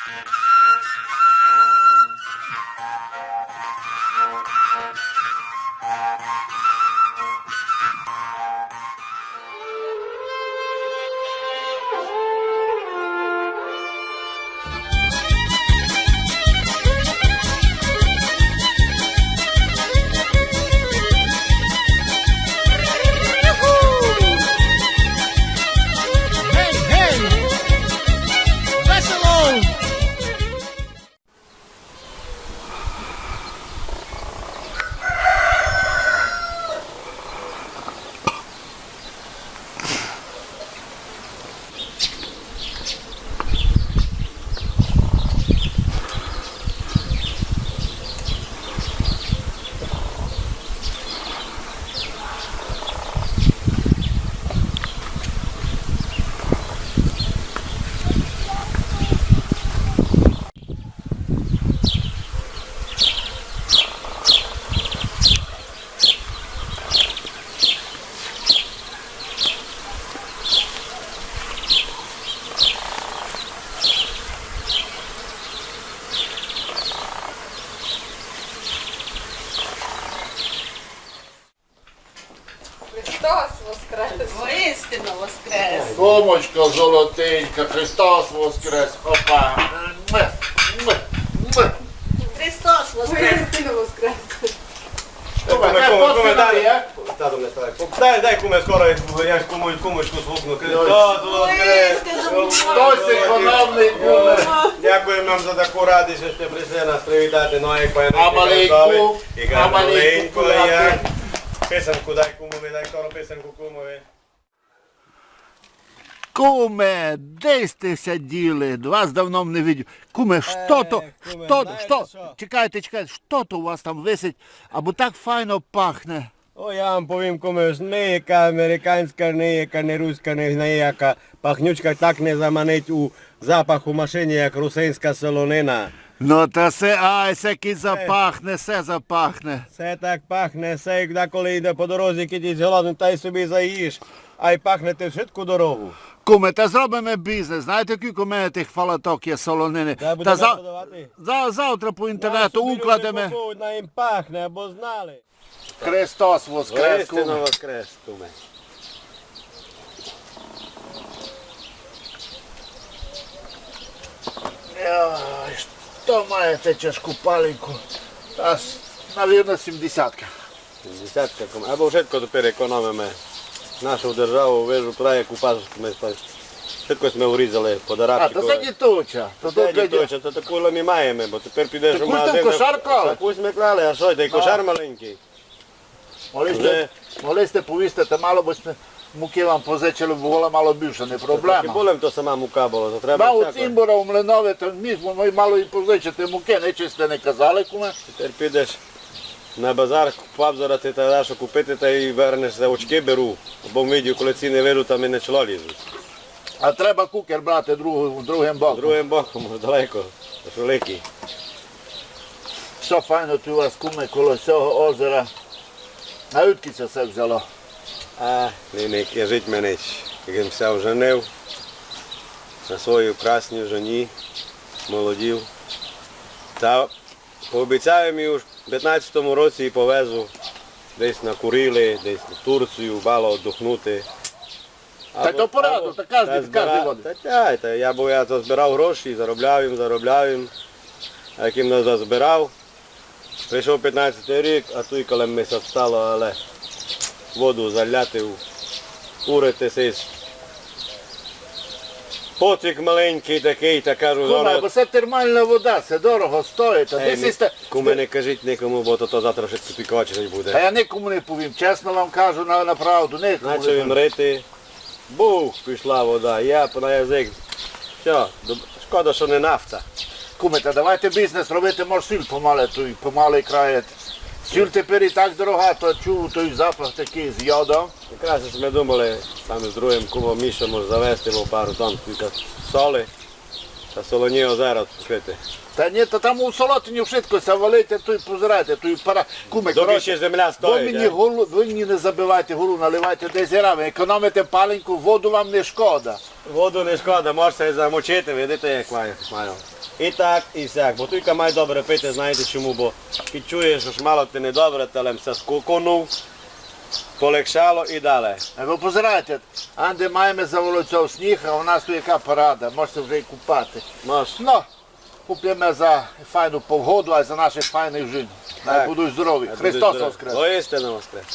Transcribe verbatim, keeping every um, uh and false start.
Гей, гей! Весело! Христос воскрес! Воістину воскрес! Кумочко золотенька, Христос воскрес! Опа! Муа! Муа! Муа! Христос воскрес! Воістину воскрес! Куме, куме, куме, куме, дай. Дай, дай, куме, скоро, я ж куму-, кумочку звукну. Христос воскрес! Хтось економний, куме. Дякуєме вам за таку радість, што сьте пришли нас привітати. Ну, як пане Михайло, і маленьку, маленьку, я. Писанку дай кумови, дай скоро писанку кумови. Куме, де сьте ся діли? Вас давно не видів. Куме, што то, е, куме, што, знаєте што? Чекайте, чекайте, што то у вас там висить? Або так файно пахне. О, я вам повім, куме, не яка американська, не яка не руська, не, не яка пахнючка так не заманить у запах у машині, як русинська солонина. Ну, та се, ай, се кидь запахне, се запахне. Се так пахне, се як деколи йде по дорозі, кидь єсь голодный, тай собі заїж, ай пахне ти вшытку дорогу. Куме, та зробиме бізнес. Знаєте, кілько у мене тых фалаток є солонины? Та будеме за-, продавати? За-, завтра по інтернету укладеме. Най собі люди купують, най їм пахне, абы знали. Христос воскрес, куме. Воістину воскрес, куме. Йой, што маєте тяжку паленьку? Аж, навірно, сімдесятка. Сімдесятка, куме. Або вшытко тепер економиме. Нашу державу, вижу, туды як у пасочку ми спали. Вшытко сьме урізали, подарунки. А, то се діточа. То се діточа, то таку лем і маєме, бо тепер підеш у магазин. Таку сьме клали, а што, тай кошар маленькый. Могли сьте, могли сьте повісти, та мало бы сьме муки вам позичили, бы было мало більше, не проблема. Та то хіба лем то сама мука была, то треба всяко. Мав цімбора у млинови, та міг бы май мало і позичити муки, нич сьте не казали, куме. Тепер підеш на базар, купав зараз ти та дашто купити, тай вернеш ся, очкы беру, бо видів, коли ціны виджу, та ми не чоло лізуть. А треба кукер брати другу-, другым боком. Другым боком, далеко, аж великый. Што файно туй у вас, куме, коло сього озера. А удкы ся се взяло? А, не, не кажіть ми нич. Як єм ся оженив на своїй красній жені, молодій. Та пообіцяв єм уж в пятнадцятому році і повезу десь на Курилы, десь на Турцію, мало оддохнути. Та то порядок, та каждый, та каждый водить. Та, та, та я, бо я зазбирав гроші, заробляв єм, заробляв єм. А як єм назазбирав, прийшов пятнадцятый рік, а туй колем місяць стало, але воду заляти, у-, урити сись. Потік маленькый такый, та кажу, куме, зараз, бо се термална вода, се дорого стоїть, а... Ей, десь не, сте, куме, не кажіть никому, бо то, то завтра вшытко пікочерить буде. Та я никому не повім, чесно вам кажу на, на правду, никому не повім. Начав єм рити. Бух, пішла вода, я по на язык. Всьо, доб-, шкода, што не нафта. Куме, та давайте бізнес робити, мож сіль помале туй, помале краєте. Сіль тепер і так дорога, то чув, той запах такый з йодом. Якраз сьме думали там з другым кумом Мішом, мож завезти, бо пару тонн тілько соли. Та Солоні озера, слухайте. Та нї, та там у Солотині вшытко ся валить, а туй позирайте, туй пара. Куме, Доки коротше, ще земля вы стоїть, мені не? голу, вы мені не забивайте голу, наливайте десять грам, економите паленьку, воду вам не шкода. Воду не шкода, можеш ся й замочити, видите, як маю. Маю. І так, і сяк. Бо тільки май добре пити, знаєте чому, бо кидь чуєш, ож мало ти недобре, та лем ся скуконув, полегшало і далі. А вы позирайте, анде маєме за волоцьов сніг, а у нас туй яка парада, можете вже й купати. Мож. Ну, купиме за файну погоду, а за наших файних жін. Най Так. будуть здорові. Най Христос будуть здорові. воскрес! Воістину воскрес!